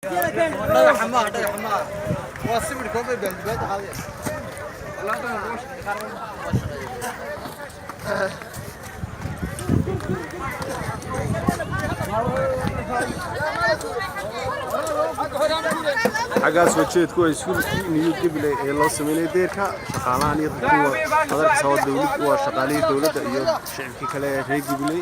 Dhagaxa maaha, dhagaxa maaha, waa sibidhka bay baaldibaada qaadeen. Xaggaas wajeedku waa iskuulkii New Gabiley ee loo sameynayay deerka. Shaqaalahan iyo dadkii waa adarka waa dowlad, waa shaqaalihii dowladda iyo shicibkii kale ee reer Gabiley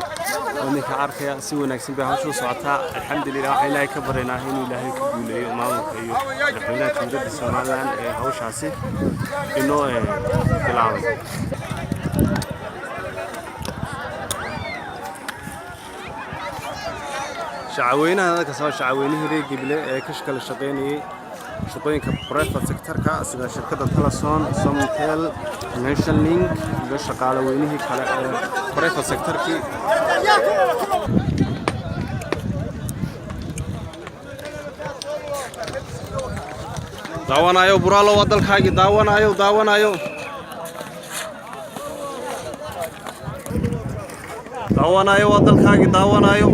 oo ninka arkaya. Si wanaagsan bay hawshu u socotaa, alxamdulilah. Waxaan Ilaahay ka baryaynaa inuu Ilaahay ku guuleeyo maamulka iyo madaxweynaha Jamhuuriyadda Somaliland ee hawshaasi inoo bilaabay. Shacaweynaha dadka soo shacaweynihii reer Gabiley ee ka kala shaqaynayay shaqooyinka private sectorka, sida shirkadda Telesom, Somtel, National Link iyo shaqaale weynihii kale ee private sectorkii. Daawanayo Buraalo, waa dalkaagii. Daawanayo, daawanayo, daawanayo, waa dalkaagii. Daawanayo.